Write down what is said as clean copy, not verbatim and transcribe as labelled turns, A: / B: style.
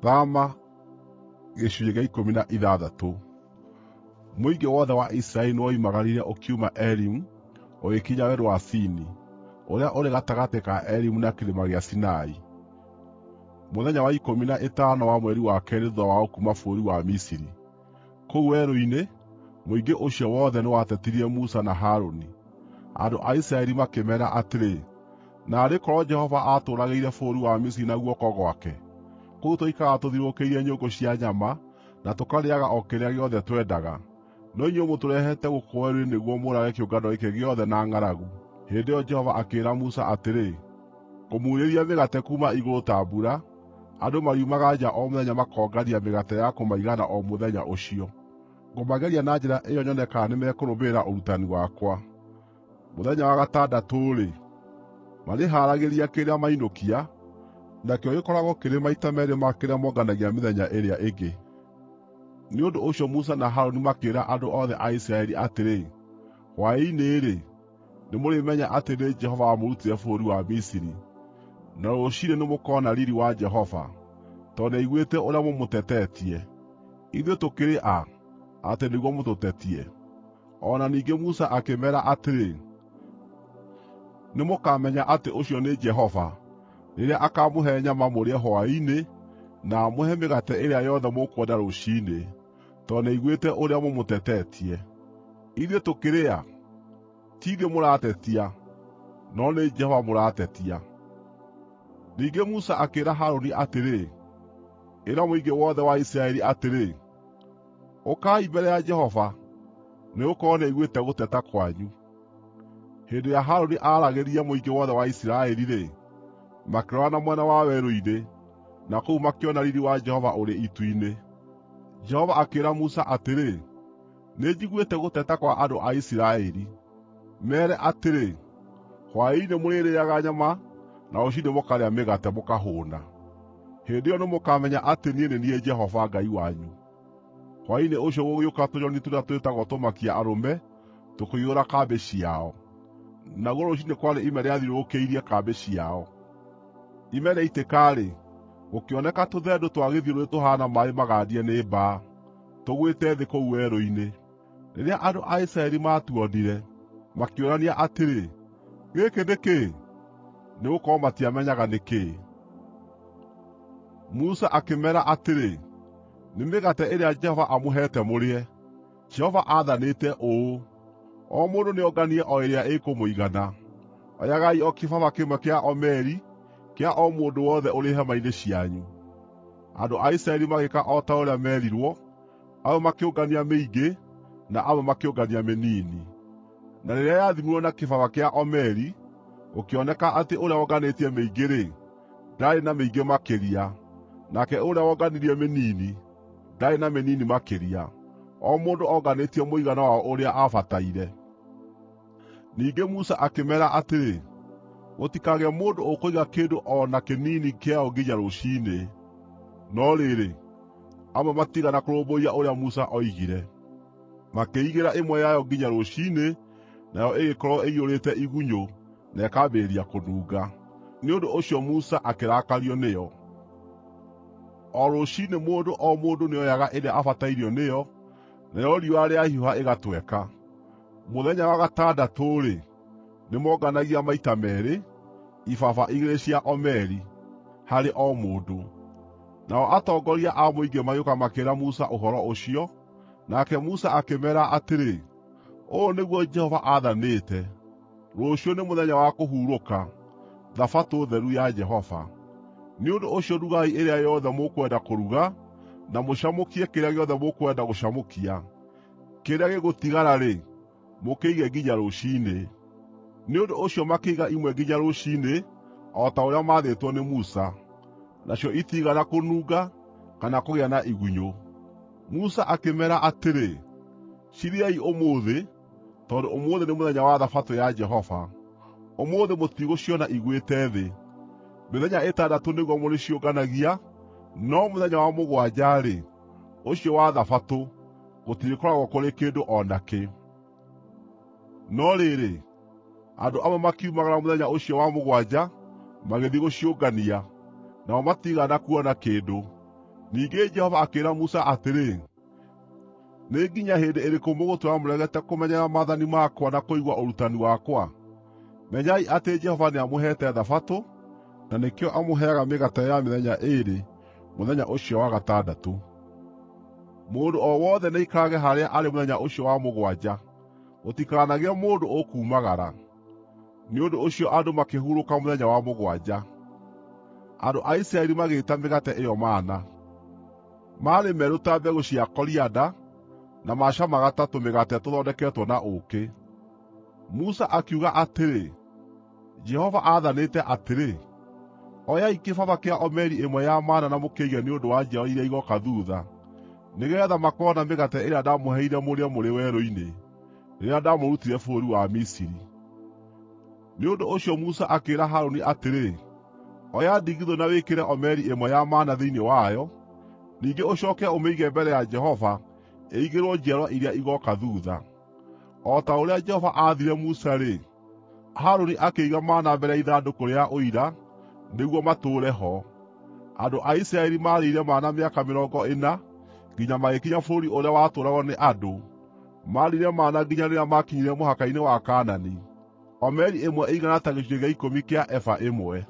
A: Thama gĩcunjĩ gĩa 16. Mũingĩ wothe wa Isiraeli nĩwoimagarire ũkiuma Elimu ũgĩkinya werũ wa Sini, ũrĩa ũrĩ gatagatĩ ka Elimu na kĩrĩma gĩa Sinai, mũthenya wa 15 wa mweri wa keerĩ thuutha wao kuuma bũrũri wa Misiri. Kũu werũ-inĩ, mũingĩ ũcio wothe nĩwatetirie Musa na Harũni. Andũ a Isiraeli makĩmeera atĩrĩ, “Naarĩ korwo Jehova aatũũragĩire bũrũri wa Misiri na guoko gwake! Kũu twaikaraga tũthiũrũrũkĩirie nyũngũ cia nyama, na tũkarĩĩaga o kĩrĩa gĩothe twendaga. No inyuĩ mũtũrehete gũkũ werũ-inĩ nĩguo mũũrage kĩũngano gĩkĩ gĩothe na ng'aragu.” Hĩndĩ ĩyo Jehova akĩĩra Musa atĩrĩ, “Ngũmuurĩria mĩgate kuuma igũrũ ta mbura. Andũ mariumaga nja o mũthenya makongania mĩgate ya kũmaigana o mũthenya ũcio. Ngũmageria na njĩra ĩyo nyone kana nĩmekũrũmĩrĩra ũrutani wakwa. Mũthenya wa gatandatũ-rĩ, marĩhaaragĩria kĩrĩa mainũkia, nakĩo gĩkoragwo kĩrĩ maita meerĩ ma kĩrĩa monganagia mĩthenya ĩrĩa ĩngĩ.” Nĩ ũndũ ũcio Musa na Harũni makĩĩra andũ othe a Isiraeli atĩrĩ, “Hwaĩ-inĩ-rĩ, nĩmũrĩmenya atĩ nĩ Jehova wamũrutire bũrũri wa Misiri, na rũciinĩ nĩmũkona riiri wa Jehova, tondũ nĩaiguĩte ũrĩa mũmũtetetie. Ithuĩ tũkĩrĩ a, atĩ nĩguo mũtũtetie?” O na ningĩ Musa akĩmeera atĩrĩ, “Nĩmũkamenya atĩ ũcio nĩ Jehova, rĩrĩa akaamũhe nyama mũrĩe hwaĩ-inĩ, na amũhe mĩgate ĩrĩa yothe mũkwenda rũciinĩ, tondũ nĩaiguĩte ũrĩa mũmũtetetie. Ithuĩ tũkĩrĩ a? Ti ithuĩ mũratetia, no nĩ Jehova mũratetia.” Ningĩ Musa akĩĩra Harũni atĩrĩ, “Ĩra mũingĩ wothe wa Isiraeli atĩrĩ, ‘Ũkai mbere ya Jehova, nĩgũkorwo nĩaiguĩte gũteta kwanyu.’ ” Hĩndĩ ĩrĩa Harũni aaragĩria mũingĩ wothe wa Isiraeli-rĩ, makĩrora na mwena wa werũ-inĩ, na kũu makĩona riiri wa Jehova ũrĩ itu-inĩ. Jehova akĩĩra Musa atĩrĩ, “Nĩnjiguĩte gũteta kwa andũ a Isiraeli. Meere atĩrĩ, ‘Hwaĩ-inĩ mũrĩrĩĩaga nyama na rũciinĩ mũkarĩa mĩgate mũkahũũna. Hĩndĩ ĩyo nĩmũkamenya atĩ niĩ nĩ niĩ Jehova Ngai wanyu.’ ” Hwaĩ-inĩ ũcio gũgĩũka tũnyoni tũrĩa twĩtagwo tũmakia-arũme tũkĩiyũra kambĩ ciao. Naguo rũciinĩ kwarĩ ime rĩathiũrũrũkĩirie kambĩ ciao. Ime rĩaitĩka-rĩ, gũkĩoneka tũthendũ twa gĩthiũrũrĩ tũhaana maaĩ magandie nĩ mbaa, tũgwĩte thĩ kũu werũ-inĩ. Rĩrĩa andũ a Isiraeli maatuonire, makĩũrania atĩrĩ, “Gĩkĩ nĩ kĩĩ?” Nĩgũkorwo matiamenyaga nĩ kĩĩ. Musa akĩmeera atĩrĩ, “Nĩ mĩgate ĩrĩa Jehova amũheete mũrĩe. Jehova aathanĩte ũũ: ‘O mũndũ nĩonganie o ĩrĩa ĩkũmũigana.’ Oyagai o kĩbaba kĩmwe kĩa omeri kĩa o mũndũ wothe ũrĩ hema-inĩ cianyu.” Andũ a Isiraeli magĩĩka o ta ũrĩa meerirwo, amwe makĩũngania mĩingĩ, na amwe makĩũngania mĩnini. Na rĩrĩa yathimirwo na kĩbaba kĩa omeri, gũkĩoneka atĩ ũrĩa wonganĩtie mĩingĩ-rĩ, ndaarĩ na mĩingĩ makĩria, nake ũrĩa wonganirie mĩnini, ndaarĩ na mĩnini makĩria. O mũndũ onganĩtie mũigana wa ũrĩa aabataire. Ningĩ Musa akĩmeera atĩrĩ, “Gũtikagĩe mũndũ ũkũiga kĩndũ o na kĩnini kĩayo nginya rũciinĩ.” No rĩrĩ, amwe matiigana kũrũmbũiya ũrĩa Musa oigire. Makĩĩigĩra ĩmwe yayo nginya rũciinĩ, nayo ĩgĩkorwo ĩiyũrĩte igunyũ na ĩkambĩrĩria kũnunga. Nĩ ũndũ ũcio Musa akĩrakario nĩo. O rũciinĩ mũndũ o mũndũ nĩoyaga ĩrĩa abatairio nĩyo, narĩo riũa rĩahiũha ĩgatweka. Mũthenya wa gatandatũ-rĩ, nĩmonganagia maita meerĩ, ibaba igĩrĩ cia omeri, harĩ o mũndũ. Nao atongoria a mũingĩ magĩũka makĩĩra Musa ũhoro ũcio, nake Musa akĩmeera atĩrĩ, “Ũũ nĩguo Jehova aathanĩte: Rũciũ nĩ mũthenya wa kũhurũka, Thabatũ theru ya Jehova. Nĩ ũndũ ũcio rugai ĩrĩa yothe mũkwenda kũruga, na mũcamũkie kĩrĩa gĩothe mũkwenda gũcamũkia. Kĩrĩa gĩgũtigara-rĩ, mũkĩige nginya rũciinĩ.” Nĩ ũndũ ũcio makĩiga imwe nginya rũciinĩ, o ta ũrĩa maathĩtwo nĩ Musa, nacio itiigana kũnunga kana kũgĩa na igunyũ. Musa akĩmeera atĩrĩ, “Cirĩei ũmũthĩ, tondũ ũmũthĩ nĩ mũthenya wa Thabatũ ya Jehova. Ũmũthĩ mũtigũciona igwĩte thĩ. Mĩthenya ĩtandatũ nĩguo mũrĩciũnganagia, no mũthenya wa mũgwanja-rĩ, ũcio wa Thabatũ, gũtirĩkoragwo kũrĩ kĩndũ o nakĩ.” No rĩrĩ, andũ amwe makiumagara mũthenya ũcio wa mũgwanja magĩthiĩ gũciũngania, nao matiigana kuona kĩndũ. Ningĩ Jehova akĩĩra Musa atĩrĩ, “Nĩ nginya hĩndĩ ĩrĩkũ mũgũtũũra mũregete kũmenyerera maathani makwa na kũigua ũrutani wakwa? Menyai atĩ Jehova nĩamũheete Thabatũ, na nĩkĩo amũheaga mĩgate ya mĩthenya ĩĩrĩ mũthenya ũcio wa gatandatũ. Mũndũ o wothe nĩaikarage harĩa arĩ mũthenya ũcio wa mũgwanja; gũtikanagĩe mũndũ ũkuumagara.” Nĩ ũndũ ũcio andũ makĩhurũka mũthenya wa mũgwanja. Andũ a Isiraeli magĩĩta mĩgate ĩyo mana. Maarĩ merũ ta mbegũ cia korianda, na maacamaga ta tũmĩgate tũthondeketwo na ũũkĩ. Musa akiuga atĩrĩ, Jehova aathanĩte atĩrĩ, “Oyai kĩbaba kĩa omeri ĩmwe ya mana na mũkĩige nĩ ũndũ wa njiaro iria igooka thuutha, nĩgeetha makoona mĩgate ĩrĩa ndamũheire mũrĩe mũrĩ werũ-inĩ, rĩrĩa ndamũrutire bũrũri wa Misiri.” Nĩ ũndũ ũcio Musa akĩĩra Harũni atĩrĩ, “Oya ndigithũ na wĩkĩre omeri ĩmwe ya mana thĩinĩ wayo, ningĩ ũcooke ũmĩige mbere ya Jehova ĩigĩrwo njiarwa iria igooka thuutha.” O ta ũrĩa Jehova aathire Musa-rĩ, Harũni akĩiga mana mbere ya ithandũkũ rĩa Ũira nĩguo matũũre ho. Andũ a Isiraeli maarĩire mana mĩaka mĩrongo ĩna nginya magĩkinya bũrũri ũrĩa watũũragwo nĩ andũ; maarĩire mana nginya rĩrĩa maakinyire mũhaka-inĩ wa Kaanani. Omeri ĩmwe ĩigana ta gĩcunjĩ gĩa ikũmi kĩa eba ĩmwe.